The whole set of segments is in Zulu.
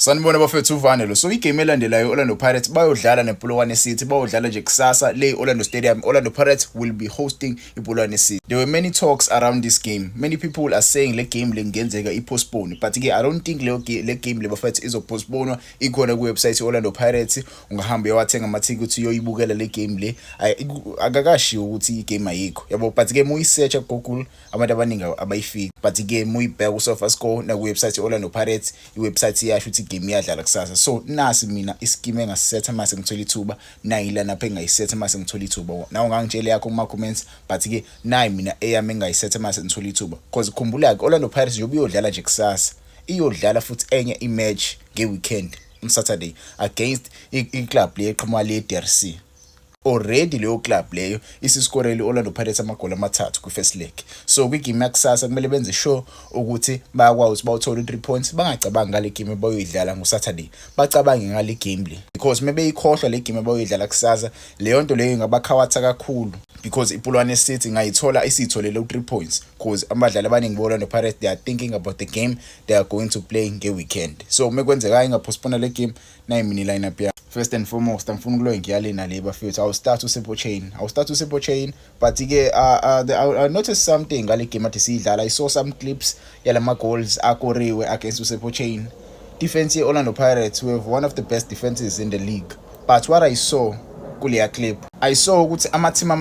Sanibona bafethu, uvane lo. So igame elandelayo, Orlando Pirates bayodlala nePolokwane City, bayodlala nje kusasa le Orlando Stadium. Orlando Pirates will be hosting iPolokwane City. There were many talks around this game. Many people are saying le game le ngenzeka ipostpone, but ke I don't think leyo le game le, bafethu, izopostpone. Ikhona ku website Orlando Pirates, ungahamba uyowathenga amathikithi uyoyibukela le game le. Akakashiwo ukuthi igame ayikho, yabo, but ke muyisearch ku Google abantu abaningi abayifiki, but ke muyibheka ku SofaScore na ku website Orlando Pirates, i-website iyasho ukuthi igame iyadlala kusasa. So nasi mina ischeme engasisetha mase ngithola ithuba, nayi lana lapha engayisetha mase ngithola ithuba. Nawe ungangitshela yakho kuma comments, but ke nayi mina eyami engayisetha mase ngithola ithuba, because khumbula ke Orlando Pirates njengoba iyodlala nje kusasa, iyodlala futhi enye imatch nge-weekend on Saturday against i-club le eqhamuka le DRC. Already leyo club leyo isiskorele i-Orlando Pirates amagoli amathathu kwi-first leg. So kwigame yakusasa kumele benze sure ukuthi bayakwazi ukuthi bawuthole u-3 points, bangacabangi ngale game abayoyidlala ngo-Saturday, bacabange ngale game le, because mebeyikhohlwa le game abayoyidlala kusasa, leyo nto leyo ingabakhawatha kakhulu, because iPolokwane City ingayithola isiyitholele u-3 points, because abadlali abaningi bo-Orlando Pirates, they are thinking about the game they are going to play nge-weekend. So mekwenzeka ingapostpone le game, nayi mina i-lineup yami. First and foremost, angifuni ukuloyo ngiyale nale, bafethu, I'll start uSipho Chaine. I'll start uSipho Chaine, but ke I noticed something ngale game ade siyidlala. I saw some clips yalama goals akoriwe against uSipho Chaine. Defense ye-Orlando Pirates, we have one of the best defenses in the league, but what I saw kuleya clip, I saw ukuthi ama-team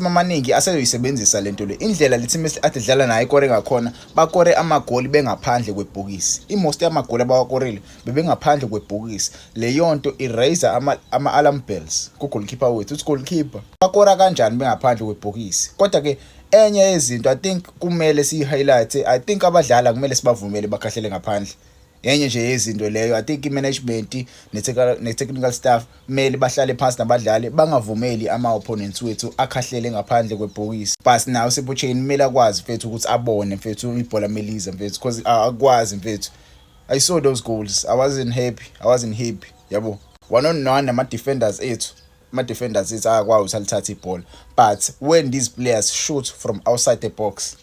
amaningi aseyoyisebenzisa lento le, indlela le team ade dlala nayo ikore ngakhona. Bakore amagoli bengaphandle kwebhokisi. I-most yamagoli abawakorile bebengaphandle kwebhokisi. Leyo nto i-raise ama-alarm bells ku-goalkeeper wethu, uthi goalkeeper bakora kanjani bengaphandle kwebhokisi? Kodwa-ke enye yezinto I think kumele siyi-highlight, I think abadlali kumele sibavumele bakhahlele ngaphandle. Enye nje yezinto leyo, I think i-management ne-technical staff kumele bahlale phansi nabadlali, bangavumeli ama-opponents wethu akhahlele ngaphandle kwebhokisi. But nawe Sipho Chaine kumele akwazi, mfethu, ukuthi abone, mfethu, ibhola meliza, mfethu, because akwazi, mfethu. I saw those goals, I wasn't happy, I wasn't happy, yabo. One on one nama-defenders ethu, ama-defenders ethu ayakwazi ukuthi alithathe ibhola, but when these players shoot from outside the box,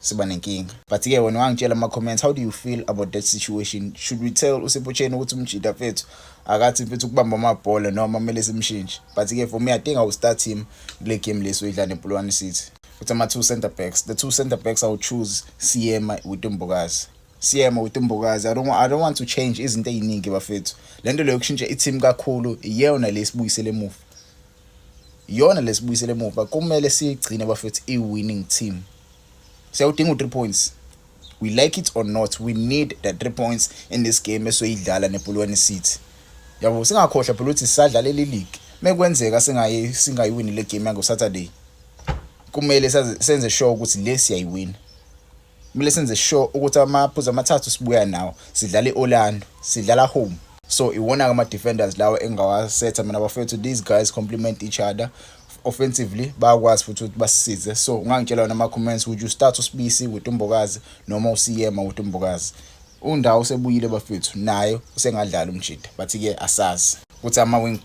siba nenkinga. But-ke wena wangitshela ama-comments, how do you feel about that situation? Should we tell uSipho Chaine ukuthi umjida, mfethu, akathi, mfethu, ukubamba amabhola, noma kumele simshintshe? But-ke for me, I think I will start him kule game lesoyidlala nePolokwane City. Futhi ama-two center backs, the two center backs I will choose Seema with Mbokazi, Seema with Mbokazi. I don't want to change izinto ey'ningi, bafethu. Le nto leyo kushintsha i-team kakhulu iyona lesibuyisele emuva, iyona lesibuyisele emuva. Kumele siyigcine, bafethu, i-winning team. Siyawudinga u-3 points, we like it or not. We need the 3 points in this game esoyidlala nePolokwane City, yabo. Singakhohlwa phela ukuthi sisadlalela i-league. Mekwenzeka singayiwini le game yango Saturday, kumele senze sure ukuthi le siyayiwina. Kumele senze sure ukuthi amaphuzu amathathu sibuya nawo. Sidlala eOrlando, sidlala home. So iwona ama defenders lawo engawasetha mina, bafethu. These guys complement each other offensively, bayakwazi futhi ukuthi basisize. So ungangitshela wena ama-comments, would you start uSibisi with uMbokazi noma uSeema with uMbokazi? Undawo usebuyile, bafethu, naye usengadlala umjida, but-ke asazi ukuthi ama-wing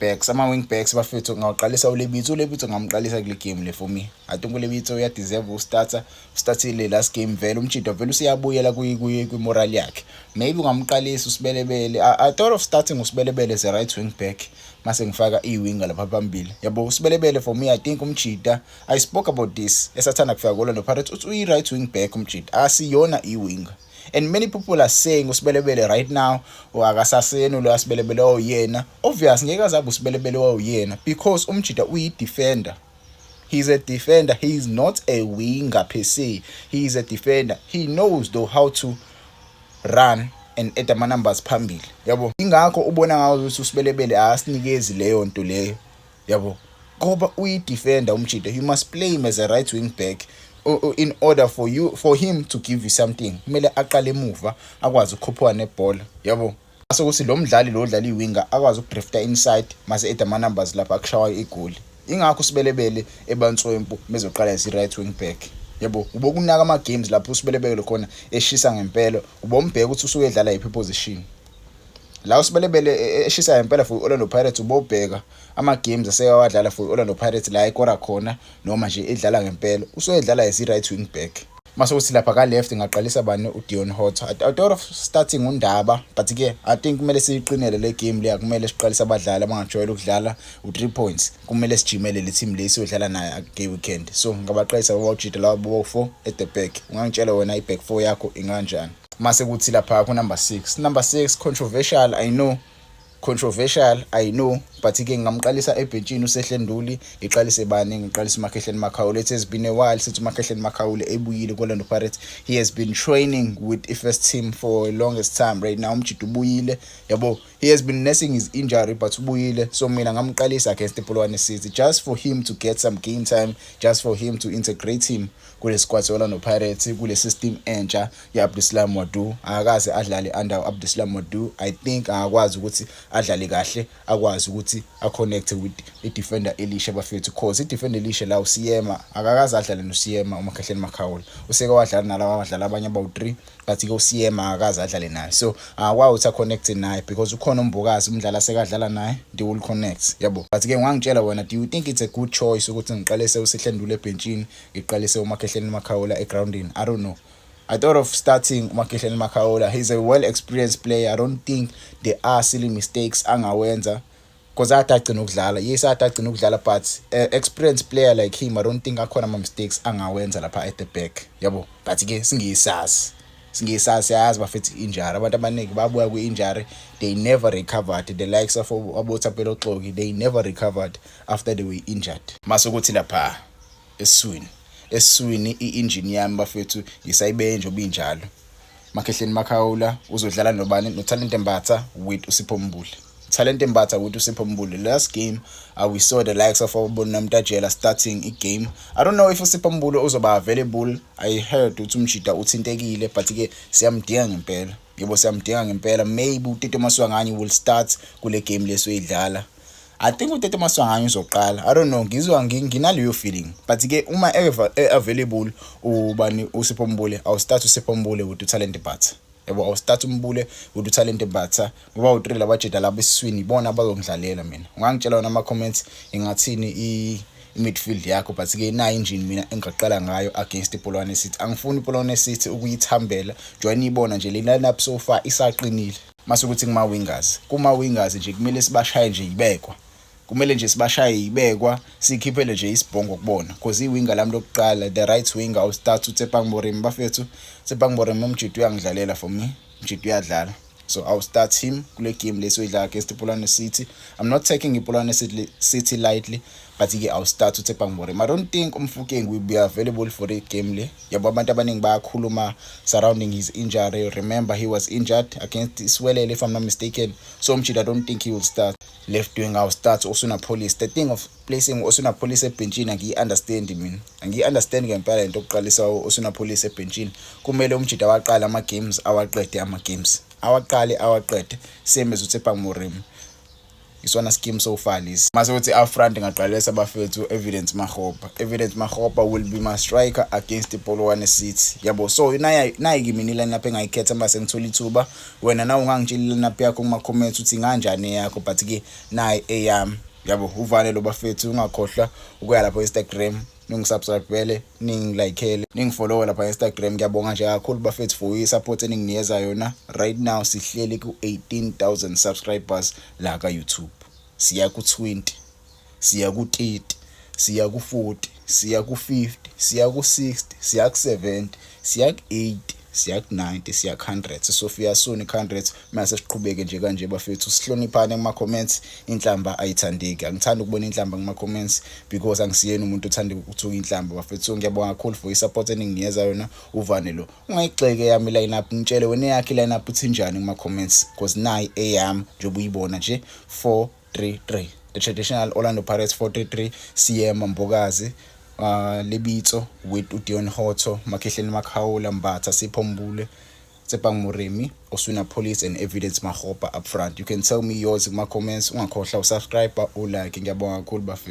backs, bafethu, ngawuqalisa uLebitso. ULebitso ngamqalisa kule game le. For me, I think uLebitso uyadeserve ustarter, ustartile last game vele. Umjida vele usiyabuyela kwi-moral yakhe. Maybe ungamqalisa uSibelebele. I thought of starting uSibelebele as a right wing back, mase ngifaka i-winger lapha phambili, yabo. USibelebele, for me, I think umjida, I spoke about this esathanda kufika ku-Orlando Pirates, uthi uyi-right wing back umjida, asiyona i-winger. And many people are saying uSibelebele right now akasaseni lo aSibelebele wawuyena. Obvious, ngeke azabe uSibelebele wawuyena, because umjida uyi-defender. He's a defender, he is not a winger per se. He is a defender. He knows though how to run and add ama numbers phambili, yabo. Ingakho ubona ngawo ukuthi uSibelebele akasinikezi leyo nto leyo, yabo, ngoba uyi-defender umjida. You must play him as a right wing back in order for him to give you something. Kumele aqale emuva, akwazi ukukhuphuka nebhola, yabo, sokuthi lo mdlali lo odlala i-winger akwazi ukudrifta inside, mase add ama numbers lapha akushawa igoli. Ingakho uSibelebele ebanswempu mezoqala as i-right wing back, yabo. Ubokunaka ama games lapho uSibelebele khona eshisa ngempela, ubombheka ukuthi usuke edlala yiphi position la uSibelebele eshisa ngempela for Orlando Pirates. Ubobheka ama games aseyawadlala for Orlando Pirates la ekora khona noma nje edlala ngempela, usuke edlala as i-right wing back. Mase kuthi lapha ka left ngaqalisa bani? UDeon Hotto. I thought of starting uNdaba, but ke I think kumele siyiqinele le game leya. Kumele siqalise abadlali abangajwayele ukudlala u3 points. Kumele sijimele le team le siyodlala nayo nge weekend, so ngabaqalisa bawujida laba bo 4 at the back. Ungangitshela wena, i-back 4 yakho inganjani? Mase kuthi lapha ku number 6, number 6, controversial, I know, controversial, I know, but ke ngingamqalisa ebhentshini uSehle Nduli, ngiqalise bani? Ngiqalise uMakhehleni Makhaula. It has been a while since uMakhehleni Makhaula ebuyile ku-Orlando Pirates. He has been training with i-first team for longest time right now. Umjida ubuyile, yabo. He has been nursing his injury, but ubuyile, so mina ngamqalisa against iPolokwane City just for him to get some game time, just for him to integrate him kule squad se-Orlando Pirates, kule system entsha ye-Abdeslam Ouaddou. Akakaze adlale under Abdeslam Ouaddou. I think angakwazi ukuthi adlale kahle, akwazi ukuthi aconnect with i-defender elisha, bafethu, cause i-defender elisha la uSiyema, akakaze adlale noSiyema uMakhehleni Makhaula. Useke wadlala nalaba abadlali abanye abawu-3, but-ke uSiyema akakaze adlale naye, so akwazi ukuthi aconnect naye because ukhona uMbokazi, umdlali asekadlala naye. They will connect, yabo. But-ke ungangitshela wena, do you think it's a good choice ukuthi ngiqalise uSihle Nduli ebhentshini, ngiqalise uMakhehleni Makhaula egroundini? I don't know. I thought of starting uMakhehleni Makhaula. He's a well experienced player. I don't think there are silly mistakes angawenza because ade agcina ukudlala. Yes, ade agcina ukudlala, but experienced player like him, I don't think akhona ama mistakes angawenza lapha at the back, yabo. But ke singisazi, siyazi bafethu, injury, abantu abaningi babuya kwi-injury, they never recovered. The likes of aboThapelo Xoki, they never recovered after they were injured. Mase kuthi lapha esiswini, i-engine yami, bafethu, ngisayibeke nje obinjalo. Makhehleni Makhaula uzodlala nobani? NoTalente Mbatha with uSipho Mbule. Talente Mbatha with uSipho Mbule. Last game we saw the likes of Obonna Mtajela starting i-game. I don't know if uSipho Mbule uzoba available. I heard ukuthi umjida uthintekile, but ke siyamdinga ngempela, yebo, siyamdinga ngempela. Maybe uTito Maswanganyi will start kule game lesoyidlala. I think uTito Maswanganyi uzoqala. I don't know, ngizwa nginaleyo feeling, but ke uma available ubani, uSipho Mbule, I'll start uSipho Mbule with uTalente Mbatha, yabo. Awustart uMbule with uTalente Mbatha ngoba u3 labajida labo esiswini ibona abazongidlalela mina. Ungangitshela wona ama comments, ingathini i-midfield yakho? But ke nayo engine mina engaqala ngayo against iPolokwane City. Angifuni iPolokwane City ukuyithambela join. Ibona nje le lineup so far isaqinile. Mase ukuthi kuma wingers, kuma wingers nje kumele sibashaye nje ibekwa, kumele nje sibashaye ibekwa, sikhiphele nje isibhongo kubona, because iwinga lami lokuqala, the right winger, awustart uTsepang Moremi, bafethu. Tsepang Moremi, umjidi uyangidlalela. For me, umjidi uyadlala, so I'll start him kule game lesoyidlala against iPolokwane City. I'm not taking iPolokwane City lightly, but ke I'll start uTsepang Moremi. I don't think uMofokeng will be available for the game le, yabo. Abantu abaningi bayakhuluma surrounding his injury. Remember, he was injured against Siwelele, if I'm not mistaken, so umjidi, I don't think he will start. Left wing, I'll start Oswin Appollis. The thing of placing Oswin Appollis ebhenchini, angiyi-understand mina, angiyi-understand ngempela lento yokuqalisa Oswin Appollis ebhenchini. Kumele umjidi awaqale ama-games, awaqede ama-games, awaqale awaqede, same as uTsepang Moremi. Isona scheme so far lesi. Mase kuthi up front ngaqalisa, bafethu, Evidence Makgopa. Evidence Makgopa will be my striker against iPolokwane City, yabo. So nayi kimi i-lineup engayikhetha mase ngithola ithuba. Wena nawe ungangitshela i-lineup yakho kuma comments ukuthi kanjani eyakho, but ke nayi eyami, yabo. Uvane lo, bafethu. Ungakhohlwa ukuya lapho Instagram, ningisubscribele, ningilikele, ningifollow lapha Instagram. Ngiyabonga nje kakhulu, bafethu, for i-support eninginikeza yona. Right now sihleli ku-18,000 subscribers la ka YouTube. Siya ku-20, siya ku-30, siya ku-40, siya ku-50, siya ku-60, siya ku-70, siya ku-80, siya ku-90, siya ku-100. Sisofika soon ku-100 mase siqhubeke nje kanje, bafethu. Sihloniphane kuma-comments. Inhlamba ayithandeki, angithandi ukubona inhlamba kuma-comments because angisiyena umuntu othanda ukuthuka inhlamba, bafethu. So ngiyabonga kakhulu for i-support eninginikeza yona. Uvane lo. Ungayigxeke eyami i-line-up, ngitshele wena eyakho i-line-up uthi njani kuma-comments, because nayi eyami njengoba uyibona nje, 4-3-3, the traditional Orlando Pirates 4-3-3: Seema, Mbokazi, Lebitso with uDeon Hotto, Makhehleni Makhaula, Mbatha, Sipho Mbule, Tsepang Moremi, Oswin Appollis and Evidence Makgopa up front. You can tell me yours kuma comments. Ungakhohlwa usubscribe, ulike. Ngiyabonga kakhulu, bafethu.